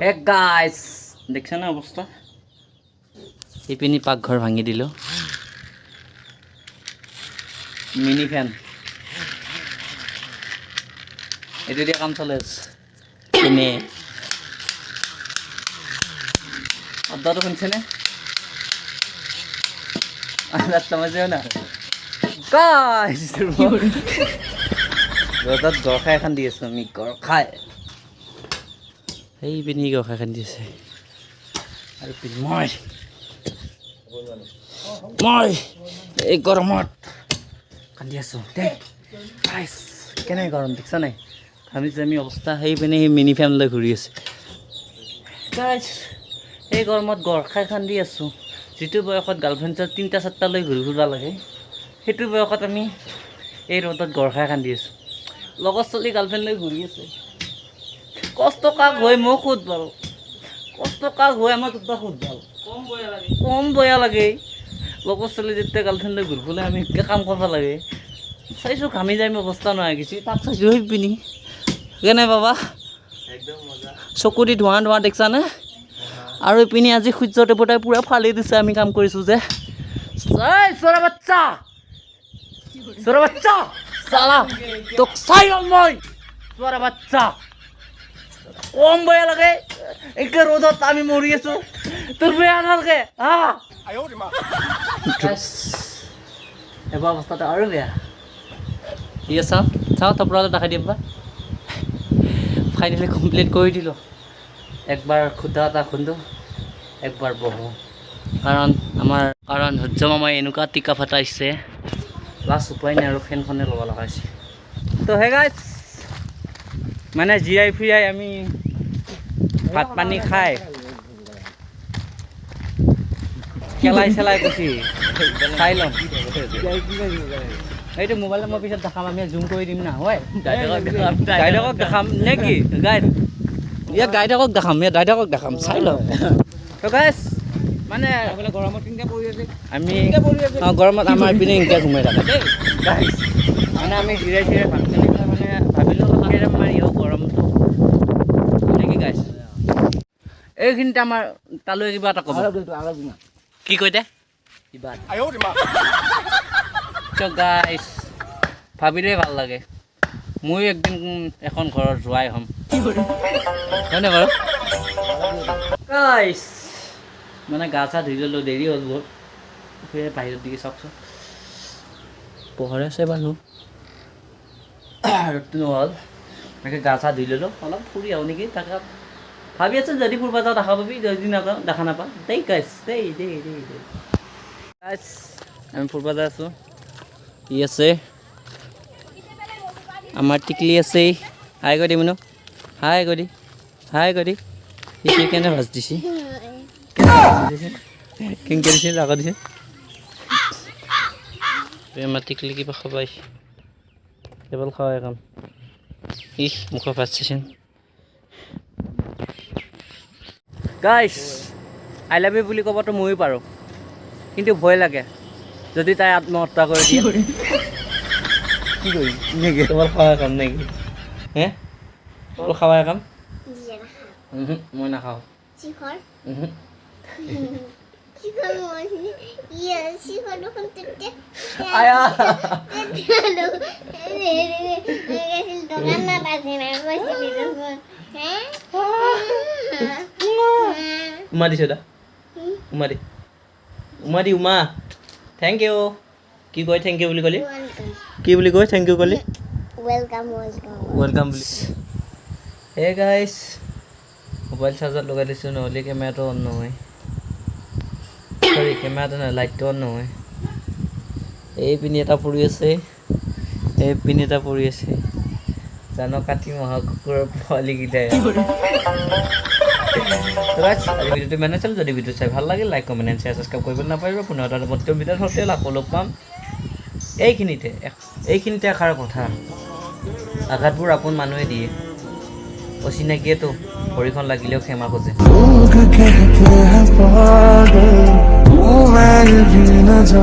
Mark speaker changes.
Speaker 1: হে গাইছ, দেখিছানে অৱস্থা? ইপিনি পাকঘৰ ভাঙি দিলোঁ। মিনি ফেন এইটো দিয়ে কাম চলে আছে। এনে শব্দটো শুনিছেনে? সমস্যা না গাইছ। ৰ'দত গৰখা এখন দি আছোঁ আমি। গৰখাই সেই পিনি গৰখা এখন দি আছে আৰু পিনি মই এই গৰমত কান্দি আছোঁ দেই। গাইছ, কেনে গৰম দেখিছা নাই? ঘামি চামি অৱস্থা। সেই পিনে সেই মিনি ফেন লৈ ঘূৰি আছে। গাইছ, এই গৰমত গৰখাই খান্দি আছোঁ। যিটো বয়সত গাৰ্লফ্ৰেণ্ডৰ তিনিটা চাৰিটা লৈ ঘূৰি ফুৰিব লাগে, সেইটো বয়সত আমি এই ৰ'দত গৰখাই খান্দি আছোঁ। লগত চলি গাৰ্লফ্ৰেণ্ড লৈ ঘূৰি আছে। কষ্ট কাক হয় মোক সোধ বাৰু। কষ্ট কাক হয় আমাক দুটা সোধ ভাল। কম বেয়া লাগে? লগত চলি যেতিয়া গাৰ্লফ্ৰেণ্ড লৈ ঘূৰি ফুৰিলে আমি এনেকে কাম কৰিব লাগে। চাইছোঁ, ঘামি যাই অৱস্থা নোহোৱা হৈ গৈছে। তাক চাইছোঁ সেই পিনি। কেনে বাবা, চকু দি ধোঁৱা ধোঁৱা দেখিছানে? আৰু ইপিনে আজি সূৰ্য দেৱতাই পূৰা ফালি দিছে আমি কাম কৰিছোঁ যে। এই চৰা বাচ্চা, চৰা বাচ্চা, চালা তোক চাই ল'ম মই। চৰা বাচ্চা, কম বেয়া লাগে? একে ৰ'দত আমি মৰি আছো, তোৰ বেয়া নালাগে? হা, এবাৰ অৱস্থাটো আৰু বেয়া। ঠিক আছে, চাওঁ চাওঁ, থপৰাটো দেখাই দিম বা। ফাইনেলি কমপ্লিট কৰি দিলোঁ। একবাৰ খুটা এটা খুন্দো, একবাৰ বহোঁ, কাৰণ আমাৰ কাৰণ সূৰ্য মামাই এনেকুৱা টিকা ফটাইছে, লাষ্ট উপায় নাই আৰু ফেনখনে ল'ব লগা হৈছে। তো হে গাইছ, মানে জীয়াই ফিৰাই আমি ভাত পানী খাই খেলাই চেলাই কৈছি চাই ল'ম। এইটো মোবাইলত মই পিছত দেখাম, আমি জুম কৰি দিম না। হয়, গাইডকক দেখাম নে কি? গাইড ইয়াক গাইডকক দেখাম, ইয়াত গাইডকক দেখাম, চাই লওঁ। তো গাইছ, মানে
Speaker 2: গৰমত কেনেকৈ পৰি আছে?
Speaker 1: আমি গৰমত আমাৰ পিনে এনেকৈ ঘুমাই থাকে দেই। গাইছ, মানে আমি জিৰাই চিৰাই ভাত পানী খাই মানে ভাবিলোঁ অলপ কেৰম মাৰি আহোঁ গৰমটো নেকি। গাইছ, এইখিনিতে আমাৰ তালৈ কিবা এটা ক'ব। কি কৈ দে কিবা। তো গাইছ, ভাবিলেই ভাল লাগে, ময়ো একদিন এখন ঘৰত জোঁৱাই হ'ম, হয়নে বাৰু? গাইছ, মানে গা চা ধুই ল'লোঁ, দেৰি হ'ল বহুত। সেই বাহিৰত দিকে চাওকচোন, পোহৰে আছে বাৰু, ৰ'দটো নহ'ল। তাকে গা চা ধুই ল'লোঁ, অলপ ফুৰি আহোঁ নেকি তাকে ভাবি আছোঁ। যদি ফুৰিব যাওঁ দেখা পাবি, যদি নাযাওঁ দেখা নাপাওঁ দেই গাইছ। দেই দেই দেই দেই। গাইছ, আমি ফুৰিব যাই আছোঁ। ই আছে আমাৰ টিকলি আছে। হাই কৰি দি মুনু, হাই কৰি দি, হাই কৰি দি। সি কেনে ভাজ দিছে, কেনেকৈ দিছে, আকৌ দিছে। আমাৰ টিকলি কিবা খাব আহিছে, কেৱল খাৱাই কাম। ইহ, মুখৰ ভাজ চাইছোন। গাইছ, I love you বুলি ক'বতো ময়ো পাৰোঁ, কিন্তু ভয় লাগে, যদি তাই আত্মহত্যা কৰি দিয়ে কি কৰিম নেকি? কেৱল খাৱাই কাম নেকি? হে, কেৱল খাৱাই কাম। উহু, মই নাখাওঁ।
Speaker 3: শিখৰ।
Speaker 1: উহু।
Speaker 3: শিখৰ, মই ইয়ে শিখৰ দেখোন তেতিয়া
Speaker 1: আয়া।
Speaker 3: দোকানত আছে না, কৈছিলি দেখোন হে।
Speaker 1: উমা দিছে দা, উমা দি, উমা দি, উমা। Thank U কি কয়? Thank U বুলি ক'লি কি বুলি কয়? Thank U ক'লি?
Speaker 3: Welcome, welcome.
Speaker 1: Welcome বুলি। হে গাইছ, মোবাইল চাৰ্জত লগাই দিছোঁ, নহ'লে কেমেৰাটো অন নহয়। চৰি, কেমেৰাটো নহয়, লাইটটো অন নহয়। এই পিনি এটা পৰি আছে, এই পিনি এটা পৰি আছে। জানো কাতি মাহৰ কুকুৰৰ পোৱালিকেইটাই। আজি ভিডিঅ'টো ইমানে চালোঁ। যদি ভিডিঅ' চাই ভাল লাগিল, like, comment and share, subscribe কৰিব নাপাহৰিব। পুনৰ এটা নতুন ভিডিঅ'ত সতে আকৌ লগ পাম। এইখিনিতে এষাৰ কথা, আঘাতবোৰ আপোন মানুহে দিয়ে, অচিনাকিয়েতো ভৰিখন লাগিলেও ক্ষমা খোজে।
Speaker 4: लोग कहते हैं पागल, तू मैं ये भी न जान